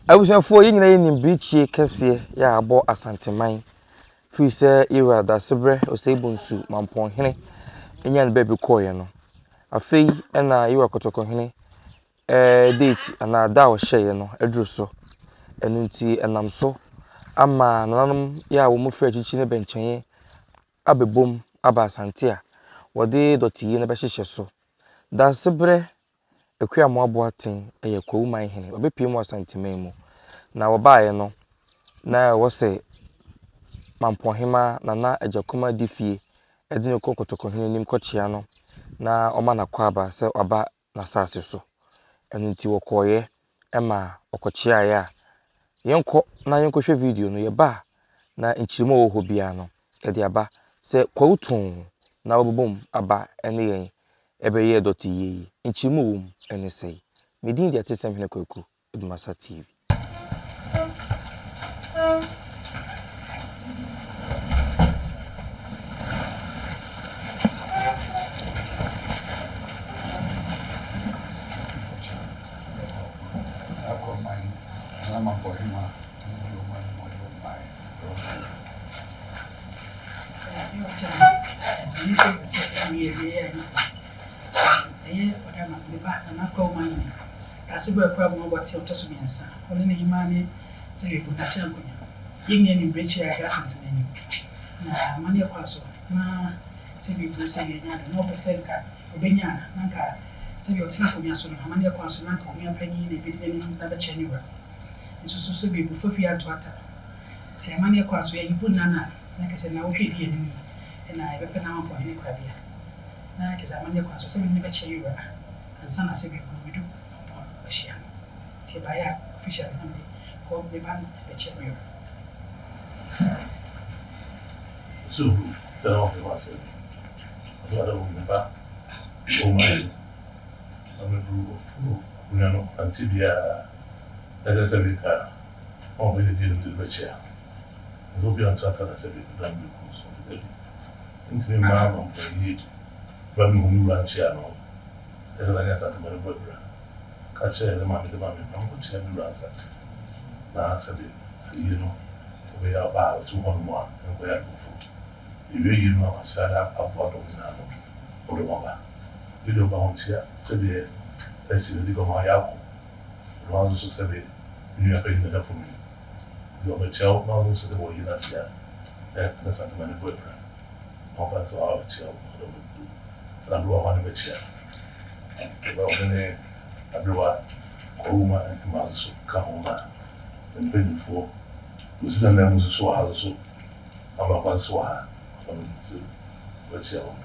Abusuafoɔ, yɛn nyinaa yɛnim birikyie kɛseɛ yɛ a abɔ Asanteman firi sɛ Yɛwura Dasebrɛ Osei Bonsu Mampɔnhene nyaa ne baabi kɔeɛ no. Afei na Yɛwura Kɔtɔkɔhene date anaa da a ɔhyɛeɛ no aduru so. Ɛno nti ɛnam so ama nananom yɛ a wɔn firi akyirikyiri ne bɛnkyɛeɛ abɛbom aba Asante a wɔde dɔteyie no bɛhyehyɛ so. Dasebrɛ Akuamoah Boateng yɛ Kwawu man hene. Ɔbɛpue mu wɔ Asanteman mu. Na wɔbaeɛ no, na ɛwɔ sɛ Mampɔnhemaa Nana Agyakum Adifie de no kɔ Kɔtɔkɔhene anim kɔkyea no na ɔma no akwaaba sɛ waba n'asase so. Ɛno nti wɔkɔeɛ ma ɔkɔkyeaeɛ a, yɛnkɔ na yɛnkɔhwɛ video no. Yɛba a, na nkyerɛmu a ɛwɔ hɔ biara no, yɛde aba. Sɛ Kwawu too na wabobom aba ne yɛn ɛbɛyɛɛ dɔte yie yi, nkyerɛmu a ɛwɔ mu ne sɛi. Me din de Atesɛm Hene Kwaku, Adumasa TV. Ɛyɛ ɔda ma me ba Nana Kwawu Manhene. Dase bɔ Akua Amoah Boateng ɔtɔ so miɛnsa. Ɔne ne hemaa ne Sɛwi Bondakyɛ Ankonya. Yɛn nyinaa nim Brekye a ɛda Asantema anim. Na amanneɛ kɔ aso na Sɛwi bu Sɛwi anya ade na ɔpɛ sɛ nka ɔbɛnya a na nka Sɛwi ɔtena akonwa so no amanneɛ kɔ aso na nka onua panyin na ɛbɛdi n'anim na bɛkyerɛ ne wura. Nso so Sɛwi bu Fafie anto ata. Nti amanneɛ kɔ aso yɛyi bu nna no a na kɛsɛ nnawɔtwe a ɛdi anim yi na yɛbɛpɛ n'amampɔnhene korabea. Na kɛsɛ amanneɛ kwan so sɛ mene no bɛkyɛ yɛ wura ansa na sɛ mewu no medu ɔpon no mahyia no. Nti ɛbaeɛ a officially na mede kɔ me ba no bɛkyɛ me wura. So hu sɛ na ɔmpɛ m'asɛm? Ɔsɛ ɔda hu me ba ɔma yi na meburu ɔforo akonnwa no ankyɛ biara na ɛsɛ sɛ meka ma ɔbɛyɛ ne deɛ na mede no bɛkyɛ a nso obi anto ata na sɛ mede no bɛku so. Ɔsɛ dabi. Mentumi mma amampɔn yie ba me hu me wura nkyea no ɛsɛ na nyɛ Asantema no bɔ abira ka kyerɛɛ ne maame sɛ maame ma menkɔkyea me wura ansa na sɛbe ayie no ɔbɛyɛ ɔba a ɔte hɔ nom a ɛnkɔyɛ ade foforɔ yɛwie yie no a wahyɛ da aboa dɔm nyinaa ano ɔdɔm aba bi de ɔba ho nkyea sɛdeɛ asi no di kɔma ayɛ akɔ ɔno ara nso sɛbe me nua panyin na ɛda fam yi nti ɔbɛkyea wo na ɔno nso sɛbe ɔyie no ase a na Asantema no bɔ abira. Na ɔba no sɛ ɔaba bɛkyia wo ɔdɔ mu du na aberewa hɔ ne bɛkyia ɔba ɔne ne aberewa kɔwuma nkema nso so ka ho na ne mpanyinfoɔ wɔsi na nan mu nso so wɔ ha nso so abankwa nso wɔ ha ɔdɔ mu nso bɛkyia wɔn.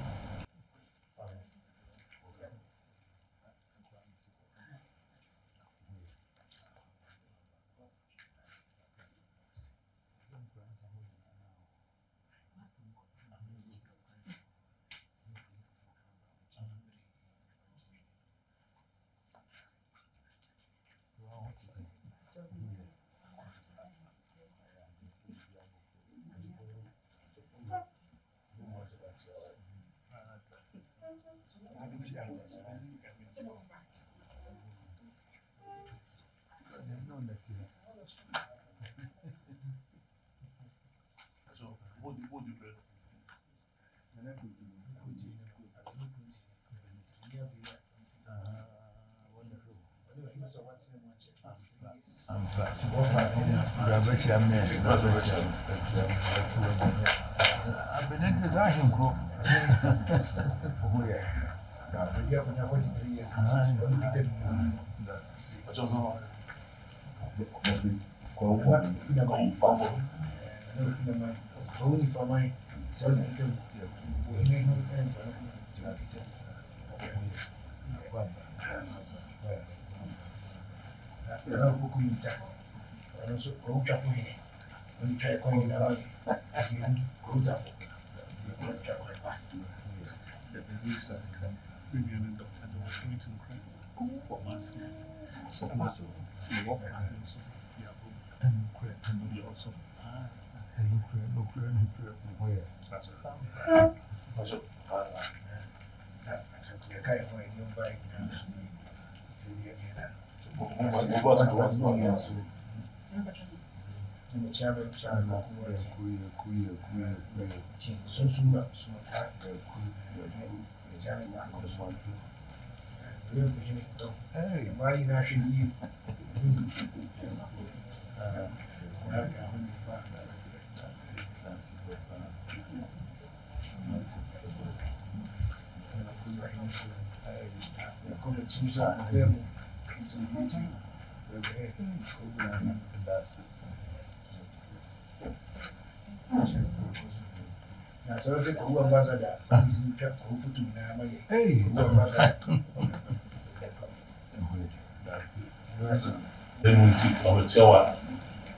Ɛno nti ɔbɛkyɛ wo a,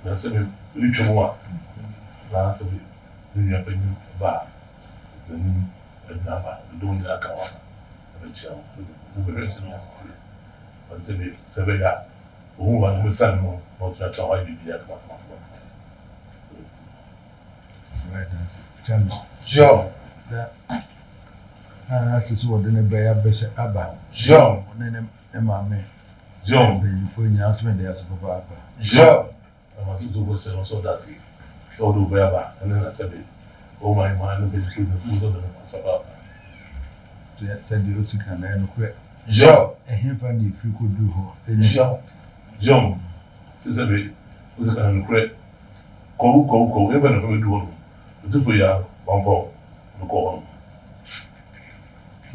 na sɛ meretwa mu a, na sɛ me nua panyin ba a, n'anim agyina aba, ɔde dɔm nyinaa ka ho aba abɛkyia wo. Wobɛhwɛ sɛnea ɔteteɛ. Ɔte sɛ sɛ ɛbɛyɛ a, ohu wo a, na ɔbɛsiane no na watumi atra hɔ ayɛ biribiara kamakama. Sure. Na ase sɛ wɔde ne bɛyɛ abɛhyɛ aba. Sure. Ɔne ne ne maame. Sure. Mpanyinfoɔ nyinaa nso mede ase papaapa. Sure. Na ma sɛ otu sɛ ɔsɛ ɔda ase sɛ ɔde ɔbɛyɛ aba ɛne na sɛbe ɔma yɛ maa ne mpanyinfoɔ nyinaa nso ɔda ne ase papaapa. Sɛdeɛ osi kan na ɛyɛ nokorɛ. Sure. Ɛhefa na efiri kɔduru hɔ? Ɛni. Sure. Sure. Sɛ sɛbe osi kan na nokorɛ. Kwawu kwawu kwawu ɛhefa na ɛfa bɛduru hɔ nom? Otumfoɔ yi ara wampɔn no kɔɔ hɔ nom.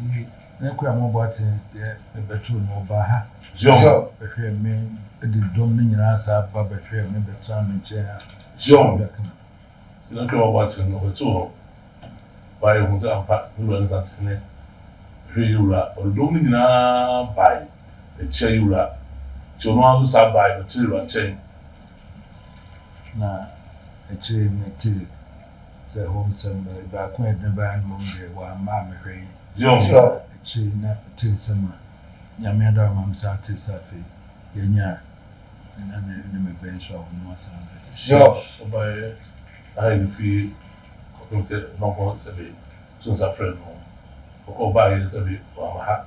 Nti ne kɔ a mobɔ aten yɛ mebɛtoo no ɔbaa ha. Zion. Bɛhwɛɛ me de dɔm no nyinaa saa ba bɛhwɛɛ me bɛtenaa me nkyɛn ha. Zion. Sɛ na kɔ a mobɔ aten no ɔbɛtoo no baeɛ ɔhuu sɛ ampa ne wura ne Santehene bɛhwɛɛ yɛ wura. Ɔde dɔm no nyinaa bae bɛkyia yɛ wura. Nti ɔno ara nso saa bae bɛkyeree wura nkyɛn. Na akyire yi metee sɛ ɛhɔ nsɛm bɛyɛ baako a ɛde baeɛ no mmom deɛ wamma ammɛhwɛ yɛn. Sure. Akyire yi na metee nsɛm a Nyame adaworoma me san tee sɛ afei yɛanya me nana ne me ba yi nso a wɔnom asan aba. Sure. Ɔbaeɛ na ha yɛ ne fie kɔpem sɛ ɔmankɔ sɛbe to nsa frɛ no. Ɔkɔ baeɛ sɛbe wamma ha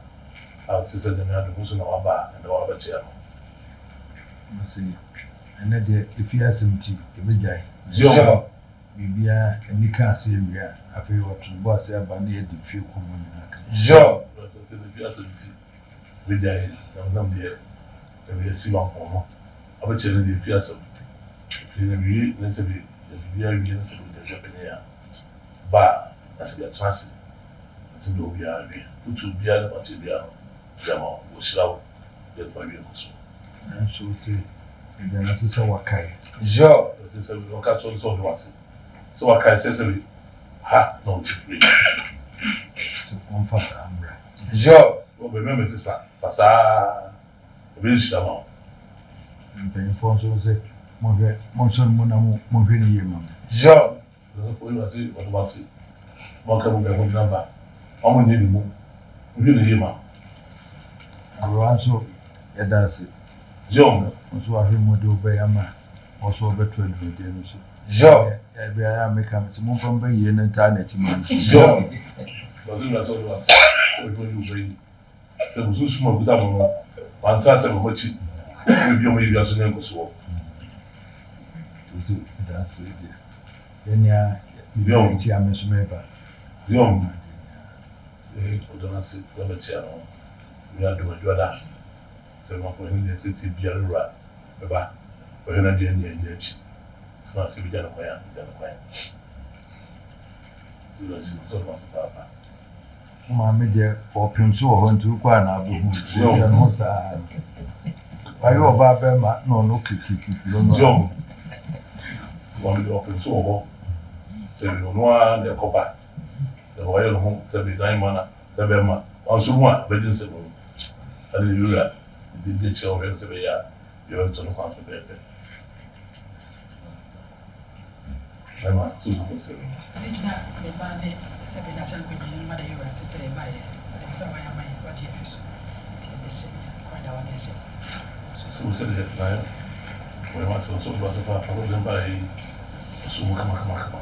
a ɔte sɛ Nyame adom nso na waba a ɛnɛ wabɛkyea no. Ɔse ɛnɛ deɛ efie asɛm nti yɛbɛgyae. Sure. Biribiara ani ka ase awie a, afei wato ne bo ase aba na yɛadi fie kɔmmɔ nyinaa ka. Sure. Ɔse sɛ efie asɛm nti yɛbɛgyae na menam deɛ sɛbe asi mampɔn no abɛkyerɛ no deɛ efie asɛm. Afei na mewie ne sɛbe yɛ biribiara wie na sɛbe mede ahwɛ panin a ba a na sɛbe yɛatena ase na sɛbe obiara hwɛ fotuo biara ne kwankyerɛ biara no mede ama wo wɔhyira wo yɛtumi awie nkɔsoɔ. Nanso ose, Meda no ase sɛ wakae. Sure. Ɔse sɛ ɔka kyerɛ no sɛ ɔda wo ase sɛ wakae sɛ sɛbe ha na ɔte firi. Sɛ ɔmfa saa mmra. Sure. Wɔ baabi a mɛsesa fa saa ɛbɛyɛ nhyira ma wo. Mpanyimfoɔ nso se, Monhwɛ, monsɔ no mu na monhwɛ no yie ma me. Sure. Ɔsɔfo yi ase ɔde mo ase mo aka mo biako gyina ba ma mo nyɛ ne mu nhwɛ no yie ma. Aberewa nso yɛda ase. Zion. Wo nso wahwɛ mu de wo bɛyɛ ama wo nso wɔbɛto adwumadie no so. Zion. Ɛbɛ ayɛ a meka me sɛ momfa mba yie no ntaa n'akyi ma no. Zion. Ɔsɛ wura sɛ ɔde wo ase sɛ ɔde wo bɛyi. Sɛ mo sunsum a okuta mo no wantra sɛ mo akyi na biribi a moyɛ biara nso nya nkɔsoɔ. Nti danse yi deɛ, yɛn a biribi akyi a me nso meba. Yom, sɛ ɔda no ase na bɛkyea no, Nyame adom adwuada, sɛ makɔ hene deɛ sɛ tie biara wura bɛba bɛhwɛ no adeɛ nea ɛnyɛ akyi, sɛ na sɛ bɛgya no kwan a, ɛgya no kwan. Wura si no sɛ ɔde ma papaapa. Wo maame deɛ ɔpem so wɔ hɔ nti wokɔ a na abɛhu ɔtwa ne ho saa. Wayɛ ɔbaa bɛrima na ɔno kikikiki ɔno. Zion maame deɛ ɔpem so wɔ hɔ sɛ ɔno ara na ɛkɔba sɛ ɔyɛ ne ho sɛ bi nan ma na sɛ bɛrima wanso mu a ɛbɛgye nsɛm mu ɛne ne wura de di akyerɛ ɔhwɛ no sɛ bɛyɛ a yɛbɛtɔ no kwan pɛpɛɛpɛ. Bɛma so so kɛse no. Megyina me ba ne sɛbe n'akyerɛ nkwa nyina no mada Yehowa ase sɛ yɛbaeɛ, ɔde mfeɛ a wayɛ ama yɛn, wagye yɛn afi so, nti yɛbɛsrɛ nea kwan da hɔ ne yɛsrɛ so. So sɛdeɛ na wɔyɛ m'asɛm so ɔba so pa papa de baeɛ yi ɔso mu kamakamakama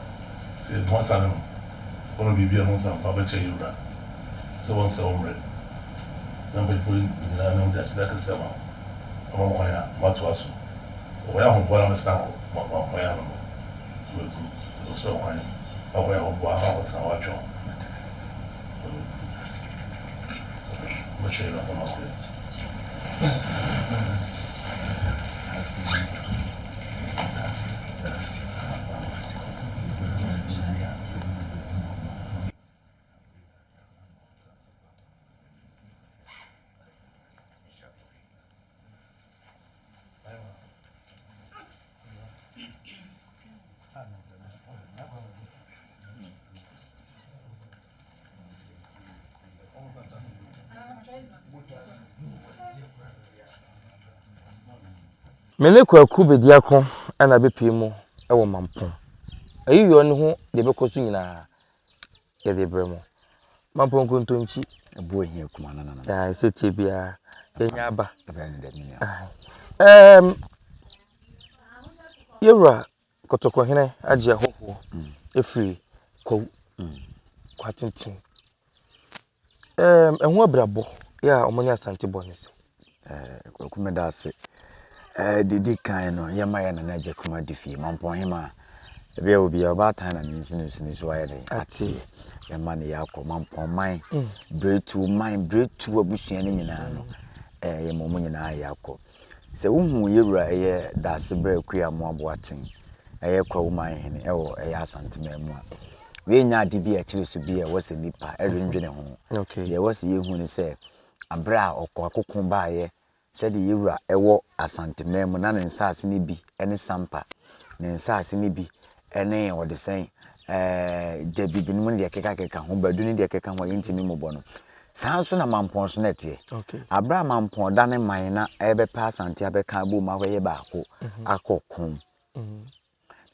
sɛ yɛde ho asane no wɔn biribi a ho nsampa bɛkyɛ yɛn wura sɛ wɔnsɛ wo mmerɛ na mpanyinfoɔ nyinaa na wɔde aseda kɛseɛ ama wo ama wo kwan a matoa so. Wɔyɛ ahoboa na mɛsan akɔ ma makwan ano no, mabɛduru. Ɔsrɛ kwan makɔyɛ ahoboa na makɔtena hɔ atwɛn wo. Mɛkyerɛ no ansa makɔ yi. Me ne Kwaku Bediako na abɛpue mu wɔ Mampong. Ayiyɔ no ho deɛ ɛbɛkɔ so nyinaa, yɛde rebrɛ mo. Mampong nkontonkyi. Ɛboɔ hia kuma no nana. Ae, sɛ tie biara yɛnya aba. Ɛɛm, yɛwura Kɔtɔkɔhene agye ahɔhoɔ afiri Kwawu, Kwatenten. Ɛɛm, ɛho abirabɔ yɛ a wɔne Asante bɔ ne sɛ. Ɛɛ, Kwaku meda ase. Ɛɛ, deɛ ɛdi kan no, yɛma yɛn Nana Agya Kuma di fie, Mampɔnhemaa. Ebi a obi a ɔbaatan na ne nsini nsini so ayɛ dɛn ateɛ. Yɛma no yɛakɔ Mampɔnman, Biretuo man, Biretuo abusua no nyinaa no, ɛɛ, yɛma wɔn nyinaa yɛakɔ. Sɛ wohu yɛwura ɛyɛ Daasebrɛ Akua Amoah Boateng, ɛyɛ Kwawu man hene ɛwɔ ɛyɛ Asanteman mu a, wei nyɛ ade bi a ɛkyere so bi a ɛwɔ sɛ nipa ɛdwendwene ho. Deɛ ɛwɔ sɛ yɛhu ne sɛ, Aberɛ a ɔkɔ akoko baeɛ sɛdeɛ yɛn wura wɔ Asanteman mu na ne nsaase no bi ne Sampa, ne nsaase no bi ne ɔdesɛn ɛɛ Gyabibi nom ne deɛ ɛkekakeka ho, Badu ne deɛ ɛkeka ho a yɛntumi mmobɔ no. Saa nso na Mampɔn so na ɛteɛ. Aberɛ a Mampɔn da ne man na ɛrebɛpɛ Asante abɛka abom akɔyɛ baako akɔ ko.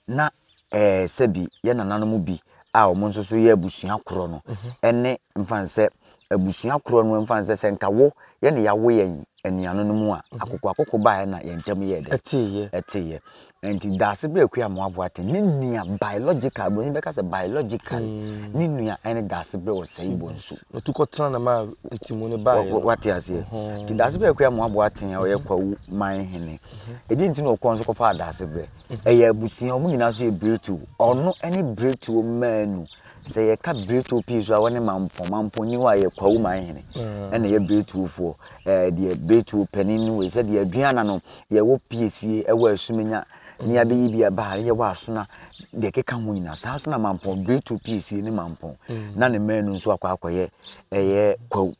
na ɛɛ sɛbi yɛ nananom bi a wɔn nso so yɛ abusua korɔ no ɛne mfa no sɛ abusua korɔ no mfa no sɛ sɛ nka wo yɛ ne yawo yɛn anuanom no mu a akoko akoko baeɛ na yɛn ntam yɛɛ dɛ ɛteeɛ ɛteeɛ nti daase berɛ akua amoaboa te ne nua biological buroni bɛka sɛ biological ne nua ɛne daase berɛ ɔsɛe bonsu Otu kɔtena na ma ntimu no baeɛ no. Wate aseɛ? Nti Daasebrɛ Akua Amoah Boateng a ɔyɛ Kwawu man hene, ɛdeɛn nti na ɔkɔɔ nso kɔfaa Daasebrɛ? Ɛyɛ abusua, wɔn nyinaa nso yɛ Biretuo. Ɔno ne Biretuo mmaanu. Sɛ yɛka Biretuo pii so a, wɔne Mampɔn. Mampɔn nni hɔ a, ɛyɛ Kwawu man hene ɛna ɛyɛ Biretuofoɔ. Ɛɛ deɛ Biretuo panin no wei, sɛdeɛ Aduana no yɛwɔ Piesie, ɛwɔ Asumenya, ne abɛyi bi aba a yɛwɔ asona deɛ ɛkeka ho nyinaa saa nso na mampɔn biretu piesie ne mampɔn mm. na ne mmaanu nso akɔ akɔyɛ ɛyɛ kwawu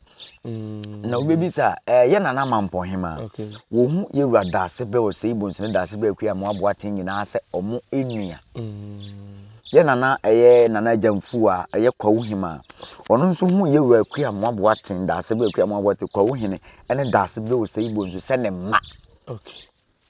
mm. na wobɛbisa ɛyɛ nana mampɔn hema wɔhu yɛwura daase berɛ wɔ sɛ ibonsu ne daase berɛ akua mo aboaten nyinaa sɛ ɔmo nnua mm. yɛ nana ɛyɛ nana agyamfu a ɛyɛ kwawu hema ɔno nso hu yɛwura akua mo aboaten daase berɛ akua mo aboaten kwawu hene ɛne daase berɛ wɔ sɛ ibonsu sɛ ne mma okay.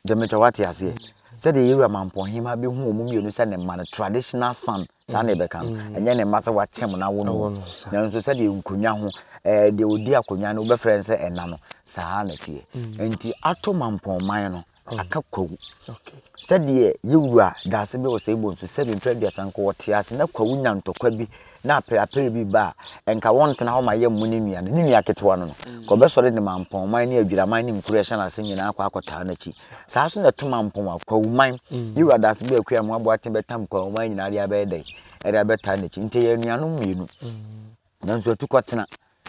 Demeter wate aseɛ? Sɛdeɛ Yɛwura Mampɔnhema bɛhu wɔn mmienu sɛ ne mma no, traditional son, saa na yɛbɛka no, ɛnyɛ ne mma sɛ wakyem no awo no o, nanso sɛdeɛ nkonnwa ho, ɛɛ deɛ ɔdi akonnwa no wobɛfrɛ no sɛ ɛna no, saa na ɛteɛ. Nti ato Mampɔnman no, aka Kwawu. Sɛdeɛ Yɛwura Daasebe Osei Bonsu sɛbe mfeɛ aduasa nka ɔte ase na Kwawu nya ntɔkwa bi na apereapere bi ba a, nka wɔntena hɔ ma yɛmmo ne nua no, ne nua ketewa no no. Nka ɔbɛsɔre de Mampɔnman ne Adwiraman ne nkuro a ɛhyɛ n'ase nyinaa akɔ akɔtaa n'akyi. Saa nso na ɛto Mampɔn a, Kwawuman, ne wura Daasebe Akua Amoah Boateng bɛtam Kwawuman nyinaa de abɛyɛ dɛn? Ɛde abɛtaa n'akyi. Nti ɛyɛ anuanom mmienu. Nanso atukɔtena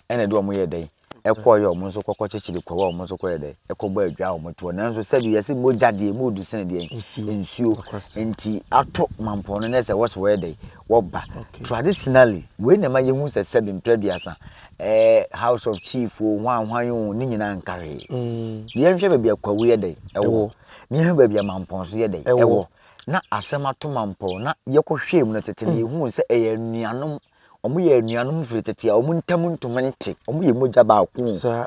na ɛde wɔn yɛɛ dɛn? Ɛkɔeɛ a wɔn nso kɔkɔ kyekyere kwawu a wɔn nso kɔyɛ dɛn? Ɛkɔbɔ adwa a wɔn toɔ. Nanso sɛbi yɛse mogya deɛ emu odu sene deɛ nsuo. Nti ato mampɔn no na sɛ wɔsɛ wɔyɛ dɛn? Wɔba. Traditionally, wei na ɛma yɛhu sɛ sɛbi mprɛ aduasa ɛɛ house of chief o, hwan hwan o, ne nyinaa nka hwee. Yɛnhwɛ baabi a kwawu yɛ dɛn? Ɛwɔ. Na yɛnhwɛ baabi a mampɔn nso yɛ dɛn? Ɛwɔ. Na asɛm ato mampɔn na yɛkɔhwɛɛ mu no tete no yɛhuu sɛ ɛyɛ anuanom Wɔyɛ anuanom firi tete a wɔn ntam ntoma nte. Wɔyɛ mogya baako. Saa.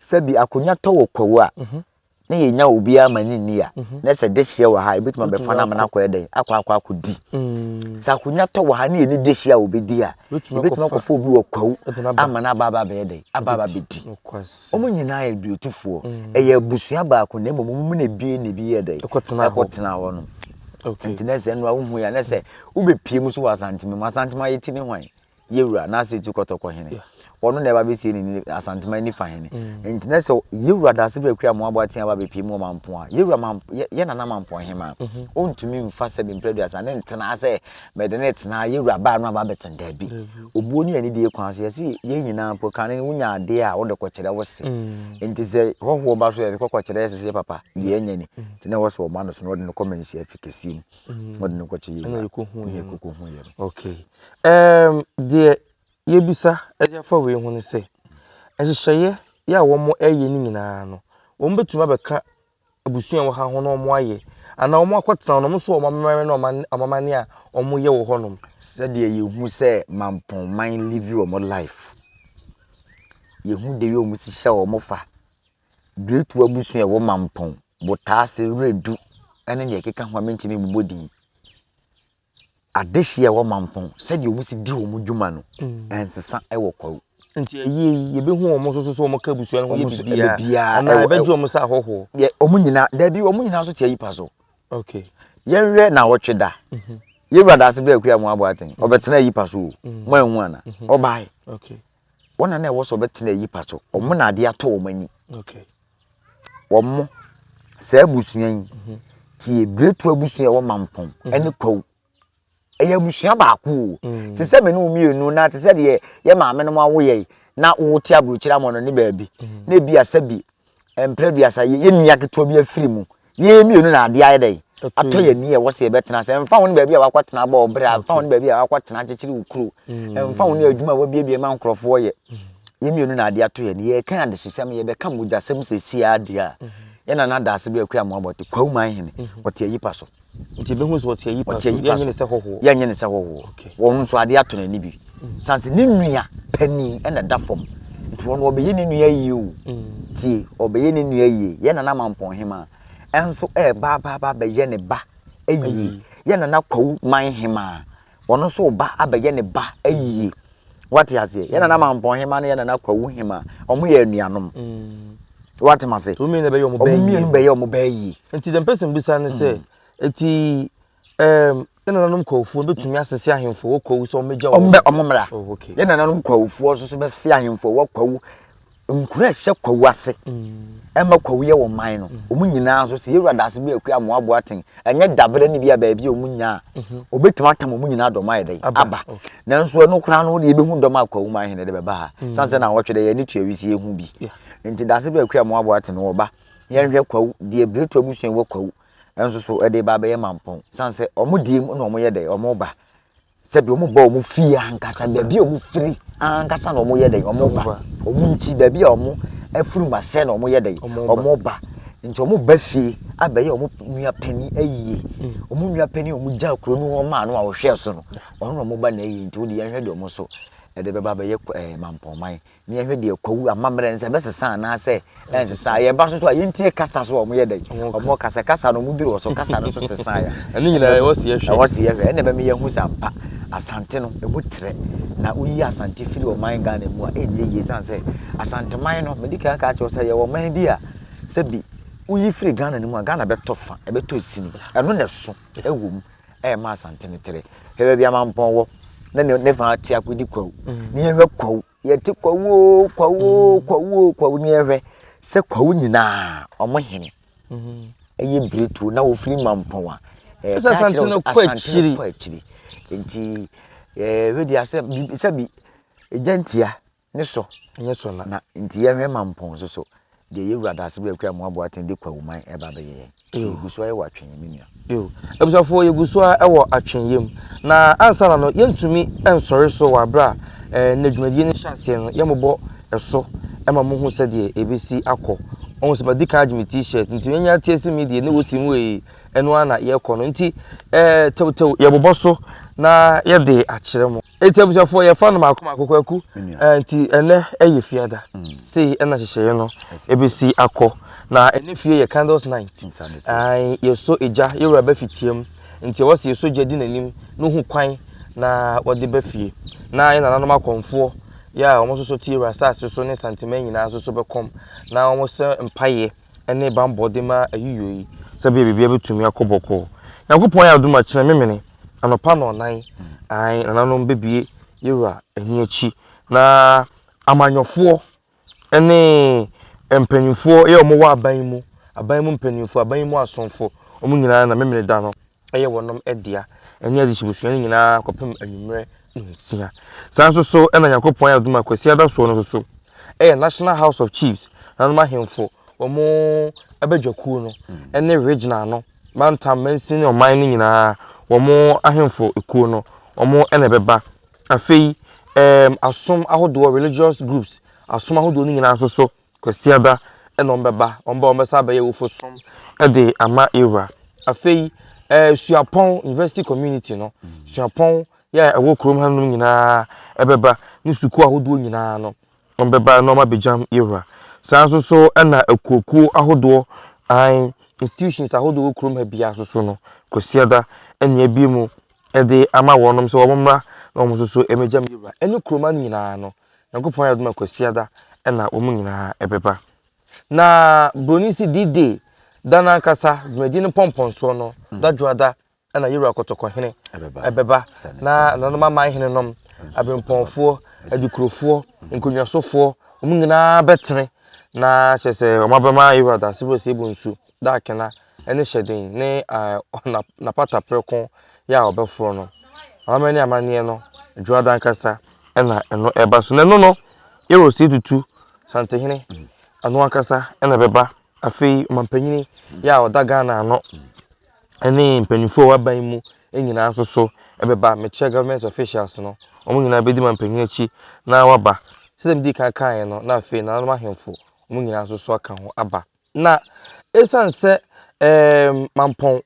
Sɛbi akonnwa tɔ wɔ kwawu a, mhm. na yɛnya obiara ma ne nni a, mhm. na sɛ dehyeɛ wɔ ha a, ebɛtumi abɛfa no ama no akɔyɛ dɛn akɔ akɔ akɔdi. Mm. Sɛ akonnwa tɔ wɔ ha ne yɛni dehyeɛ a wɔbɛdi a, ebɛtumi akɔfa obi wɔ kwawu ama no aba aba abɛyɛ dɛn aba aba abɛdi. Wɔn nyinaa yɛ biotufoɔ. Mm. Ɛyɛ abusua baako na mmom wɔn mu na ebie na ebi yɛ dɛn ɛkɔtena hɔ no. Nti na sɛ ɛno a wohu ya na sɛ wobɛpie mu so wɔ Asantema mu. Asantema yɛ ti ne hwan? Yɛwura n'ase ti kɔtɔkɔ hene. Ɔno na ɛba bɛsie ne Asanteman nifa hene. Nti na sɛ Yewura Daasebere Akua Amoah Boateng aba abɛpue mu wɔ Mampong a, Yewura Mamp yɛ Nana Mampong Hemaa, ɔntumi mfa sɛbi mprɛ aduasa ne ntena sɛ mede no retena ha, Yewura baa no aba abɛtena. Daabi. Obuo ne anidie kwan so, yɛse yɛn nyinaa mpo, kane no wonya adeɛ a wode kɔkyerɛ wo se. Nti sɛ hɔhoɔ ba so a, yɛde kɔ kɔkyerɛ yɛ se sɛ yɛ papa, deɛ yɛanya ni. Nti na ɛwɔ sɛ wɔma no so na wɔde no kɔ Manhyia fi kɛseɛ mu. Wɔde no kɔkyerɛ Yewura. Ɛna yɛkɔhuiɛ no. Okay. Um, deɛ Yɛbisa de afa wei ho ne sɛ, nhyehyɛeɛ yɛ a wɔyɛ no nyinaa no, wɔbɛtumi abɛka abusua a ɛwɔ ha ho na wɔayɛ anaa wɔakɔtena hɔ na wɔn nso wɔn amammerɛ ne wɔn amanneɛ a wɔyɛ wɔ hɔnom. Sɛdeɛ yɛhu sɛ Mampong-man live wɔn life, yɛhu the way wɔsi hyɛ wɔn fa, Biretu abusua a ɛwɔ Mampong, Botaase, Wiredu ne deɛ ɛkeka ho a mentumi mmobɔ din. Adehye a ɛwɔ Mampong, sɛdeɛ wɔn si di wɔn dwuma no, ɛnsesa wɔ Kwawu. Nti ayie yi, yɛbɛhu wɔn nso so sɛ wɔn ka abusua no ho yɛ biribiara, anaa yɛbɛgye wɔn sɛ ahɔhoɔ? Yɛ wɔn nyinaa, dabi, wɔn nyinaa nso te ayi pa so. Okay. Yɛnhwɛ naawɔtwe da. Mhm. Yɛwura daase berɛ akua mu aboa aten, ɔbɛtena ayi pa so o. Mm. Mo anhu ana? Mhm. Ɔbae. Okay. Wɔn na na ɛwɔ sɛ ɔbɛtena ayi pa so. Wɔn na adeɛ atɔ wɔn ani. Okay. Wɔn, saa abusua yi, tie, Biretu abusua a ɛwɔ Mampong ne Kwawu. Ɛyɛ abusua baako o. Te sɛ me ne wo mmienu na te sɛ deɛ yɛ maame nom awo yɛn na wote aburokyire amɔ no ne baabi. Na ebi a sɛbi mprɛ aduasa yɛ nua ketewa bi afiri mu. Yɛn mmienu na adeɛ ayɛ dɛn? Atɔ yɛn ani a ɛwɔ sɛ yɛbɛtena ase. Ɛmfa ho ne baabi a wakɔtena abɔ wo bra, ɛmfa ho ne baabi a wakɔtena akyekyere wo kuro, ɛmfa ho ne adwuma a wabiebie ma nkurɔfoɔ yɛ. Yɛn mmienu na adeɛ ato yɛn ani. Yɛreka adehyesɛm, yɛbɛka mogyasɛm seesei ara deɛ a, yɛn nana Daase Berɛ Akua Amoah Boateng, Kwawu Man Hene, ɔte Ayipa so. Nti yɛbɛhu sɛ ɔte Ayipa so, yɛnyɛ ne sɛ hɔhoɔ. Yɛnyɛ ne sɛ hɔhoɔ. Wɔn nso adeɛ ato n'ani bi. Sane sɛ ne nua panin na ɛda fam. Nti wɔn wɔbɛyɛ ne nua yie o. Tie, ɔbɛyɛ ne nua yie. Yɛn nana Mampɔn Hemaa nso ɛreba aba aba abɛyɛ ne ba yie. Yɛn nana Kwawu Man Hemaa, ɔno nso reba abɛyɛ ne ba yie. Wate aseɛ? Yɛn nana Mampɔn Hemaa ne yɛn nana Kwawu Hemaa, wɔn yɛ anuanom. Wate ma se? Wɔn mmienu bɛyɛ wɔn bɛyɛ yie. Wɔn mmienu bɛyɛ wɔn bɛyɛ yie. Nti deɛ mpɛ sɛ mbisa ne sɛ, eti ɛɛm yɛn nananom Kwawufoɔ bɛtumi asese ahemfo wɔ Kwawu sɛ wɔmmɛgya wɔn? Wɔn mmra. Oh, okay. Yɛn nananom Kwawufoɔ nso so bɛse ahemfo wɔ Kwawu nkuro a ɛhyɛ Kwawu ase ɛma Kwawu yɛ wɔn man no. Wɔn nyinaa nso sɛ yɛwura daase bi akua amoa aboaten ɛnyɛ dabrɛ ne bi a baabi a wɔn nyaa wɔbɛtumi atam wɔn nyinaa dɔm ayɛ dɛ aba. Nanso ɛno koraa no deɛ yɛbɛhu dɔm a Kwawu man hene de bɛba ha. San sɛ na wɔtwe dɛ yɛn ani tua wisi ehu bi. Nti daase bi akua amoa aboaten wɔba yɛnhwɛ Kwawu deɛ Biretu abusua wɔ Kwawu nso so ɛde ba abɛyɛ mampɔn san sɛ wɔn deɛ mu na wɔn yɛ dɛ wɔn ba sɛbi wɔn ba wɔn fie ankasa baabi a wɔn firi ankasa na wɔn yɛ dɛ wɔn ba wɔn nti baabi a wɔn afiri mu asɛ na wɔn yɛ dɛ wɔn ba nti wɔn ba fie abɛyɛ wɔn nua panyin ayie wɔn nua panyin a wɔn gya kuro no wɔn maa no a wɔhwɛ so no wɔn na wɔn ba na ayie nti wɔde yɛn hwɛ deɛ wɔn so ɛde bɛba abɛyɛ ɛɛ mampɔnman. na yɛhwɛ deɛ kwawu amammerɛ no sɛ ɛbɛsesa anaasɛ ɛnsesa yɛba so so a yɛntie kasa so a wɔyɛ dɛn wɔn kasa kasa no wɔn duru wɔ so kasa no so sesa ya ɛno nyinaa ɛwɔ si yɛhwɛ ɛwɔ si yɛhwɛ ɛna ɛbɛma yɛhu sɛ ampa asante no ɛmu trɛ na woyi asante firi ɔman Ghana mu a ɛnyɛ yie san sɛ asanteman no medi kan ka kyerɛ sɛ yɛwɔ ɔman bi a sɛ bi woyi firi Ghana no mu a Ghana bɛtɔ fa ɛbɛtɔ sini ɛno na ɛso ɛwɔ mu ɛma asante no trɛ hwɛ baabi amampɔn wɔ na ne fa te akɔdi kwawu mm. ne yɛhwɛ kwawu yɛte kwawu o kwawu o mm. kwawu o kwawu ne yɛhwɛ sɛ kwawu nyinaa ɔmo hene mm-hmm. ɛyɛ biretuo na wɔfiri mampɔn a ɛka kyerɛ wo sɛ asante no kɔ akyiri nti yɛhwɛ di asɛ sɛbi ɛgya ntia Ne sɔ. Nyɛ sɔ na. Na nti yɛnhwɛ Mampɔn nso so, deɛ yɛn Wura Daasebere Akua Amoah Boateng de Kwawu-man reba abɛyɛ yɛn. Nti yɛgu so ara wɔ atwenyɛ, me nua. Yo. Abusuafoɔ, yɛgu so ara wɔ atwenyɛ mu. Na ansa na no, yɛntumi nsɔre so wɔ aberɛ a ɛɛ dwumadie no hyɛ aseɛ no, yɛmmobɔ ɛso ma mohu sɛdeɛ ɛbɛsi akɔ. Ɔhu sɛ madi kan agye me t-shirt, nti yɛnyɛ ate asi me deɛ ne wɔsi mu ee, ɛno ara na yɛrekɔ no. Nti ɛɛ tɛwtɛw yɛbobɔ so na yɛde akyerɛ mo. Eti abusuafoɔ yɛfa no maako maako kwaku eh, nti ɛnɛ ɛyɛ fiada mm. sei ɛna hyehyɛeɛ no ɛbɛsi akɔ na ɛnɛ fie yɛ candles night yɛsɔ egya yɛwura bɛ fitia mu nti ɛwɔ sɛ yɛsɔ gya di n'anim na ohu kwan na wɔde bɛ fie na yɛ nananom akɔmfoɔ yɛ a wɔn nso so te yɛwura asase so ne santeman nyinaa nso so bɛkɔm na wɔn sɛ mpaeɛ ne bammɔ de ma ayiyɔ yi sɛdeɛ biribiara bɛtumi akɔ bɔkɔɔ. Nyankopɔn ayɛ adom a kyena memene anɔpa nnɔnnan ae nananom bɛbue yɛwura ani akyi na Amanyɔfoɔ ne mpanimfoɔ yɛ wɔn wɔ aban mu, aban mu mpanimfoɔ, aban mu asomfo, wɔn nyinaa na Memeneda no yɛ wɔn dea. Ɛne adehyebusua no nyinaa kɔpem anwummerɛ nsia. Saa nso so na Nyankopɔn ayɛ adom a Kwasiada soɔ no nso so yɛ National House of Chiefs, nananom ahemfo, wɔn abadwakuo no ne regional no, mantam, mansin ne ɔman no nyinaa wɔn ahemfo kuo no, wɔn na ɛbɛba. Afei ɛɛm asom ahodoɔ, religious groups, asom ahodoɔ no nyinaa nso so Kwasiada na wɔbɛba. Wɔba a wɔbɛsan abɛyɛ awufo som de ama Ewura. Afei ɛɛ suapɔn, university community no, suapɔn yɛ a ɛwɔ kurom hanom nyinaa ɛbɛba ne sukuu ahodoɔ nyinaa no, wɔbɛba na wɔabɛgyam Ewura. Saa nso so na akuokuo ahodoɔ, ae, institutions ahodoɔ wɔ kurom ha biara nso so no, Kwasiada na abue mu de ama wɔnom sɛ wɔmmra na wɔn nso so mmɛgyam Ewura. Ɛne kuroma no nyinaa no, Nyankopɔn ayɛ adom a Kwasiada na wɔn nyinaa ɛbɛba. Na Broni se D-Day da no ankasa, dwumadie no mpɔmpɔnsoɔ no, da Dwoada na Yewura Kɔtɔkɔhene ɛbɛba na nananom aman henenom, aberempɔnfoɔ, adikurofoɔ, nkonnwasofoɔ, wɔn nyinaa bɛtene na kyerɛ sɛ wɔn abɛma Yewura Dansebo Osei Bonsu Daakena ne Hyɛden ne N'apatapreko yɛ a ɔbɛforɔ no. Amammerɛ ne amanneɛ no, Dwoada ankasa na ɛno ɛba so. Na ɛno no, Yewura Osei Tutu, Santehene, ɛno ankasa na ɛbɛba. Afei ɔmampanyini yɛ a ɔda Ghana ano ne mpanyinfoɔ a wɔwɔ aban mu nyinaa nso so bɛba. Mekyerɛ government officials no, wɔn nyinaa bɛdi mampanyin akyi na wɔaba. Sɛdeɛ medii kan kaeɛ no, na afei nananom ahemfo, wɔn nyinaa nso so aka ho aba. Na ɛsiane sɛ ɛɛm mampɔn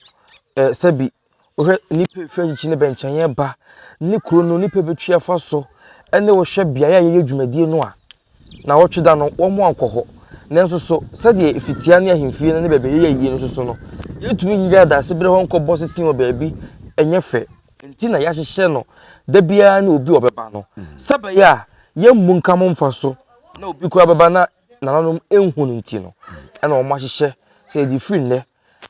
ɛɛ sɛbi Wohwɛ nnipa a ɛfiri akyikyi ne bɛnkyɛn reba ne kuro no nnipa bɛtwi afa so ne wohwɛ beaeɛ a yɛyɛ dwumadie no a, nnawɔtwe da no wɔn ankɔ hɔ. Nanso so sɛdeɛ efitia ne ahemfie no ne baabi a yɛyɛ ayie no nso so no, yɛntumi nyɛ adaase berɛ hɔ nkɔbɔ sisi wɔ baabi, ɛnyɛ fɛ. Nti na yɛahyehyɛ no da biara ne obi a ɔbɛba no, sɛ ɛbɛyɛ a yɛmmunkam mfa so na obi koraa bɛba na nananom nhu no nti no, ɛna wɔahyehyɛ sɛ yɛde firi nnɛ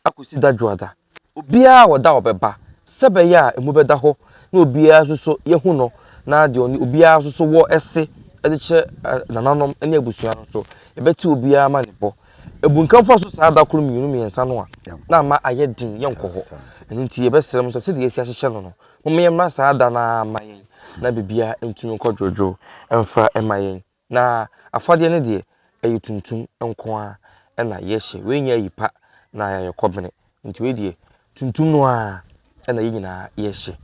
akɔsi da dwoada. Obiara a ɔda a ɔbɛba, sɛ ɛbɛyɛ a emu bɛda hɔ na obiara nso so yɛahu no na deɛ ɔne obiara nso so wɔ se de kyerɛ nananom ne abusua no nso, yɛbɛte obiara amanebɔ. Abunkam fa so saa da koro mmienu mmiɛnsa no a, na ama ayɛ den yɛnkɔ hɔ. Ɛno nti yɛbɛsrɛ mo sɛ sɛdeɛ yɛasi ahyehyɛ no no, momma yɛmmra saa da no ara mma yɛn na biribiara ntumi nkɔ dwoodwoo mfa mma yɛn. Na afadeɛ no deɛ, ɛyɛ tuntum nko ara na yɛhyɛ. Wei nyɛ ayi pa na yɛayɛ kɔbene. Nti wei deɛ, tuntum no ara na yɛn nyinaa yɛhyɛ.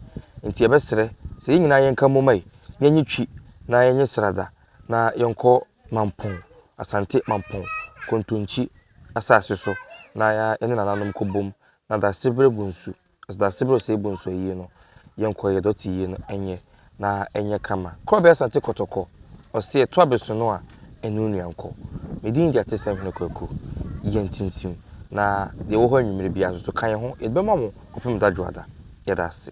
Nti yɛbɛsrɛ sɛ yɛn nyinaa yɛnka mmom ai, na yɛnyɛ twi na yɛnyɛ srada na yɛnkɔ Mampong, Asante Mampong, Kontonkyi asase so na yɛne nananom nkɔbom na Dasebrɛ Bonsu Asase bere ɔsɛe bu nso ayie no, yɛnkɔ yɛ dɔte yie no ɛnyɛ na ɛnyɛ kama. Korɔbea Asante Kɔtɔkɔ, ɔse ɛto abeso no a ɛne onua nkɔ. Me din de Atesɛm Hene Kwaku, yɛn tinsim na deɛ ɛwɔ hɔ anwummere biara nso so ka yɛn ho, yɛde bɛma mo kɔpem da dwoada. Yɛda ase.